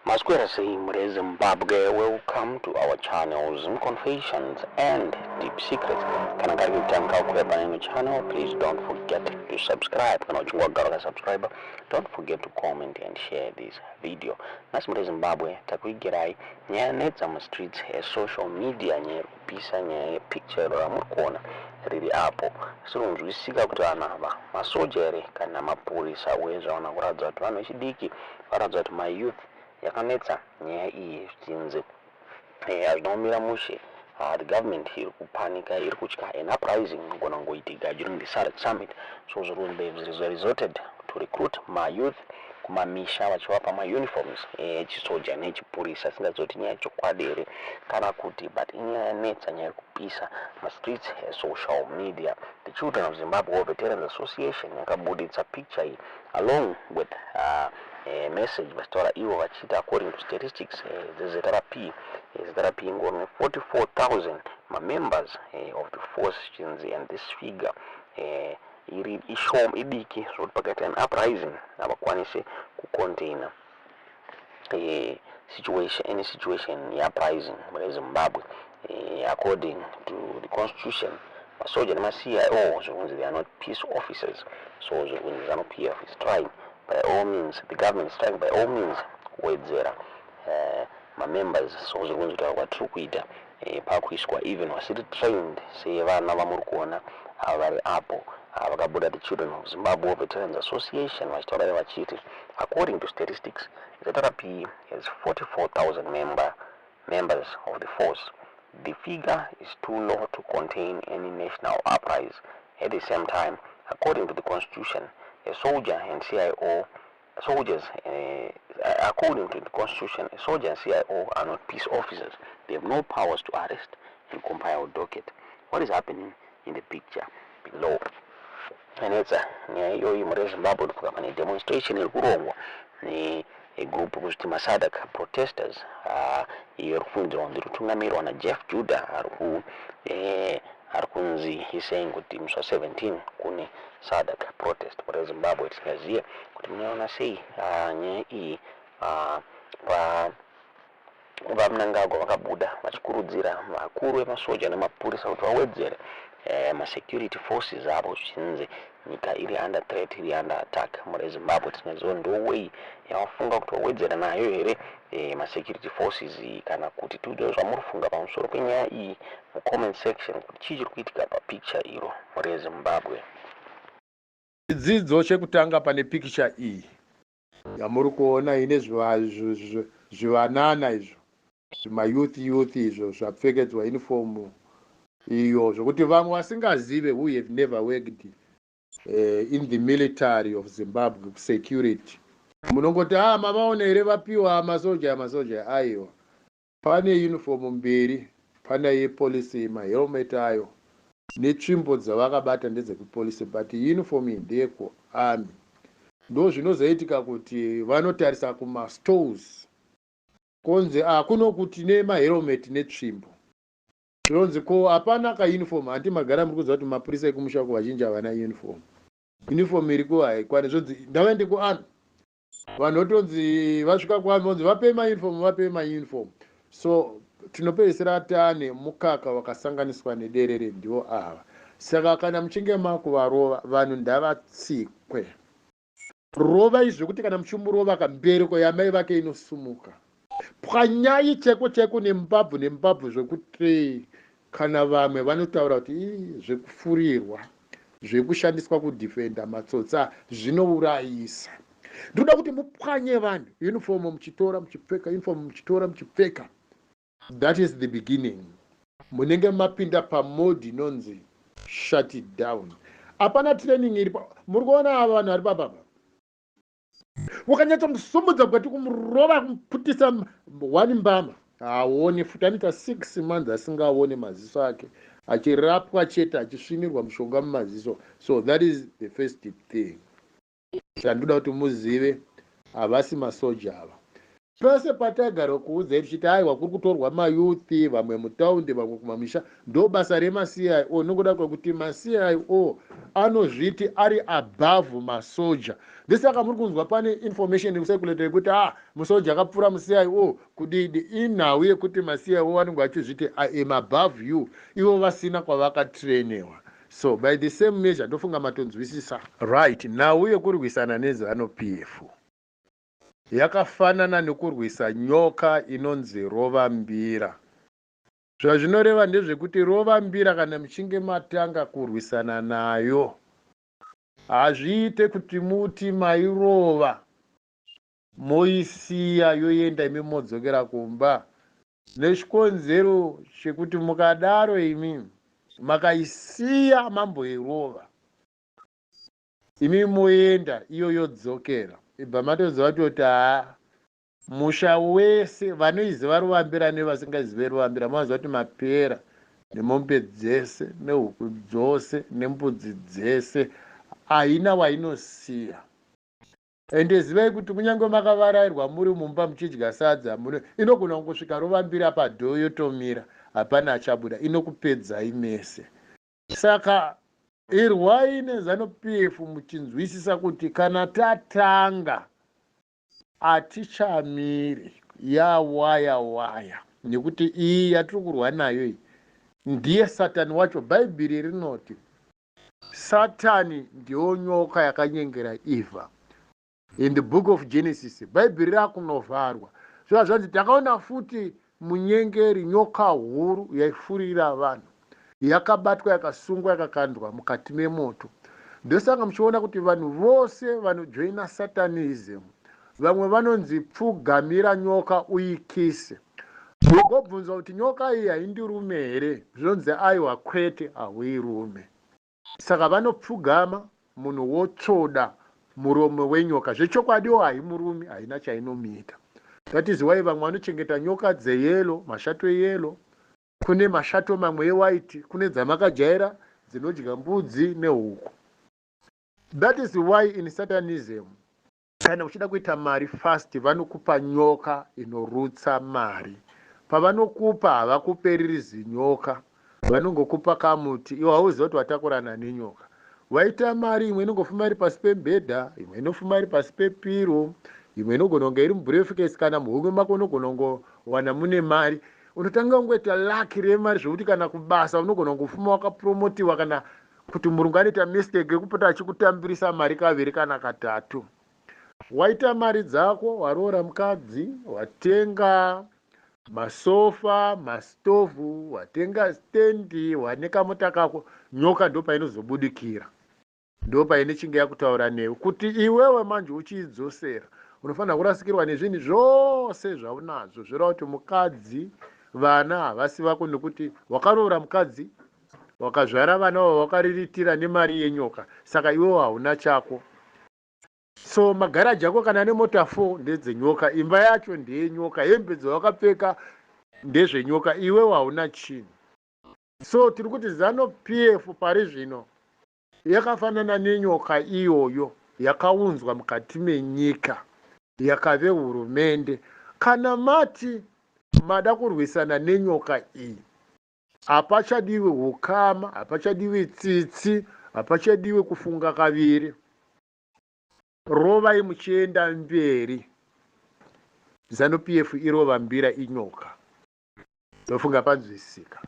Maswera sei mureZimbabwe? Welcome to our channel, Zim Confessions and Deep Secrets. Kana kari kutanga kuuya pane channel, please don't forget to subscribe. Kana uchinge wagara wakasubscribe, don't forget to comment and share this video. Nhasi mureZimbabwe takuigirai nyaya yanetsa mustreets esocial media, nyaya iri kupisa, nyaya yepicture iro ramuri kuona riri apo. Siri kunzwisisika kuti vanhu ava masoja here kana mapurisa, uye zvaona kuratidza kuti vanhu vechidiki varatidza kuti mayouth yakanetsa nyaya iyi, zvichinzi hazvina kumira mushe. The government iri kupanika, iri kutya an uprising inogona kungoitika during the SADC summit. So zviri kunzi they've resorted to recruit mayouth kumamisha vachivapa mauniforms echisoja nechipurisa. Singazoti nyaya yechokwadi here kana kuti, but inyaya yanetsa, nyaya yekupisa mastreets esocial media. The Children of Zimbabwe War Veterans Association yakabuditsa picture iyi along with message vachitaura ivo vachiita according to statistics dzeZRP, ZRP ingori ne44,000 mamembers of the force, chinzi and this figure iri ishoma, idiki zvokuti pakaita an uprising havakwanisi kucontaina situation, any situation yeuprising mureZimbabwe. According to the constitution, masoja nemaCIO zvokunzi they are not peace officers. So zviri kunzi ZANU PF is trying by all means, the government is trying by all means kuwedzera mamembers. So zviri kunzi kutaura kwatiri kuita, pakuiswa even vasiri trained sevana vamuri kuona ava vari apo. Vakabuda the Children of Zimbabwe Veterans Association vachitaura vachiti according to statistics, ZRP has 44,000 members of the force. The figure is too low to contain any national uprising. At the same time, according to the constitution, a soldier and CIO soldiers, according to the constitution, a soldier and CIO are not peace officers. They have no powers to arrest and compile docket. What is happening in the picture below? Yanetsa nyaya iyoyi muri Zimbabwe. Kufuka pane demonstration iri kurongwa negroup kuzviti maSADC protesters, iyo iri kufungidzirwa kunzi iri kutungamirwa naJeff Judah, ari kunzi he's saying kuti musi wa17 kune SADC protest muri Zimbabwe. Tisingazive kuti munoona sei nyaya iyi. Pa VaMnangagwa vakabuda vachikurudzira vakuru vemasoja nemapurisa kuti vawedzere masecurity forces avo, zvichinzi nyika iri under threat, iri under attack muri Zimbabwe. Tisingaziva ndowei yavafunga kuti vawedzera nayo here masecurity forces iyi kana kuti. Tiudzwe zvamuri kufunga pamusoro penyaya iyi mucomment section, kuti chii chiri kuitika papicture iro muri Zimbabwe. Chidzidzo chekutanga pane pikicha iyi yamuri kuona ine zvivanana izvo, zvimayouth youth izvo zvapfekedzwa uniform iyo, zvokuti vamwe vasingazive, who have never worked in the military of Zimbabwe security, munongoti, "A ah, mavaona here vapiwa masoja?" Masoja aiwa, pane uniform mberi, pane yepolisi, mahelmet ayo netsvimbo dzavakabata ndedzekupolisi, but uniform iyi ndeyekuarmy. Ndo zvinozoitika kuti vanotarisa kumastores konzi, "A ah, kuno kuti nemahelmet netsvimbo." Zvinonzi, "Ko hapana kauniform?" Handi magara muri kuziva kuti mapurisa ekumusha uko vazhinji havana uniform, uniform iriko haikwani. Zvonzi ndavaende kuarmy, vanhu votonzi vasvika kuarmy vonzi vapei mauniform, vapei mauniform. So tinopedzisira taane mukaka wakasanganiswa nederere, ndiwo ava. Saka kana muchinge makuvarova, vanhu ndavatsikwe. Rovai zvekuti kana muchimurova, kambereko yamai vake inosumuka. Pwanyai cheko cheko nembabvu nembabvu, zvekuti kana vamwe vanotaura kuti zvekufurirwa, zvekushandiswa kudhifenda matsotsa zvinourayisa. Ndinoda kuti mupwanye vanhu, uniform muchitora muchipfeka, uniform muchitora muchipfeka. That is the beginning. Munenge mapinda pamode inonzi shut it down. Hapana training iripo. Muri kuona ava vanhu vari papapa, wakanyatsomusumudza bwati kumurova, kumuputisa one mbama, haoni futi. Anoita 6 months asingaoni, maziso ake achirapwa chete, achisvinirwa mushonga mumaziso. So that is the first thing chandoda kuti muzive. Havasi masoja ava. Pese pataigara kuudzai tichiti aiwa, kuri kutorwa mayouth, vamwe mutaundi, vamwe kumamisha, ndo basa remaCIO, nokuda kwekuti maCIO anozviti ari above masoja. Ndisaka muri kunzwa pane information yekucirculate yekuti a musoja akapfuura muCIO kudidi. Inhau yekuti maCIO anenge achizviti, "I am above you," ivo vasina kwavakatrainewa. So by the same measure, ndofunga matonzwisisa right. Nhau yekurwisana neZANU PF yakafanana nekurwisa nyoka inonzi rovambira. Zvazvinoreva ndezvekuti rovambira, kana muchinge matanga kurwisana nayo, hazviite kuti muti mairova moisiya yoenda, imi modzokera kumba, nechikonzero chekuti mukadaro imi makaisiya mamboirova, imi moenda, iyo yodzokera, ibva matoziva toti haa, musha wese vanoiziva rovambira nevasingazive rovambira, mavaziva kuti mapera nemombe dzese nehuku dzose nembudzi dzese, haina wainosiya. Ende zivai kuti kunyange makavarayirwa muri mumba muchidya sadza, muno inogona kungosvika rovambira padoor, yotomira, hapana achabuda, inokupedzai mese. Saka irwai neZANU PF muchinzwisisa kuti kana tatanga hatichamiri, yawaya waya, nekuti iyi yatiri kurwa nayo iyi ndiye Satani wacho. Bhaibheri rinoti Satani ndiyo nyoka yakanyengera Eva in the Book of Genesis. Bhaibheri rakunovharwa, zviva zvanzi takaona futi munyengeri, nyoka huru yaifurira vanhu, yakabatwa, yakasungwa, yakakandwa mukati memoto. Ndosaka muchiona kuti vanhu vose vanojoina Satanism, vamwe vanonzi pfugamira nyoka uikise. Ugobvunzwa kuti nyoka iyi haindirume here? Zvinonzi aiwa, kwete, hauirume. Saka vanopfugama, munhu wotsvoda muromo wenyoka. Zvechokwadiwo haimurumi, haina chainomuita. That is why vamwe vanochengeta nyoka dzeyellow, mashato eyellow, kune mashato mamwe ewhite, kune dzamakajaira dzinodya mbudzi nehuku. That is why in Satanism, kana uchida kuita mari fast, vanokupa nyoka inorutsa mari. Pavanokupa, havakupe riri zinyoka, vanongokupa kamuti. Iwe hauziva kuti watakurana nenyoka. Waita mari, imwe inongofuma iri pasi pembedha, imwe inofuma iri pasi pepillow, imwe inogona kunge iri mubriefcase, kana muhomwe mako unogona kungowana mune mari. Unotanga kungoita luck remari, zvokuti kana kubasa unogona kungofuma wakapromotiwa, kana kuti murungu anoita mistake yekupota achikutambirisa mari kaviri kana katatu. Waita mari dzako, waroora mukadzi, watenga masofa, mastovhu, watenga stendi, wane kamota kako, nyoka ndo painozobudikira, ndo painechinge yakutaura newe kuti iwewe manje uchiidzosera unofanira kurasikirwa nezvinhu zvose zvaunazvo. Zvoreva kuti mukadzi, vana havasi vako, nekuti wakaroora mukadzi, wakazvara vana vawakariritira nemari yenyoka, saka iwewe hauna chako. So magaraji ako kana nemota 4 ndedzenyoka, imba yacho ndeyenyoka, hembe dzawakapfeka ndezvenyoka, iwewe hauna chinhu. So tiri kuti ZANU PF pari zvino yakafanana nenyoka iyoyo yakaunzwa mukati menyika yakave hurumende. Kana mati mada kurwisana nenyoka iyi, hapachadiwi ukama, hapachadiwi tsitsi, hapachadiwi kufunga kaviri. Rovai muchienda mberi. ZANU PF irova mbira, inyoka. Ndofunga panzwisisika.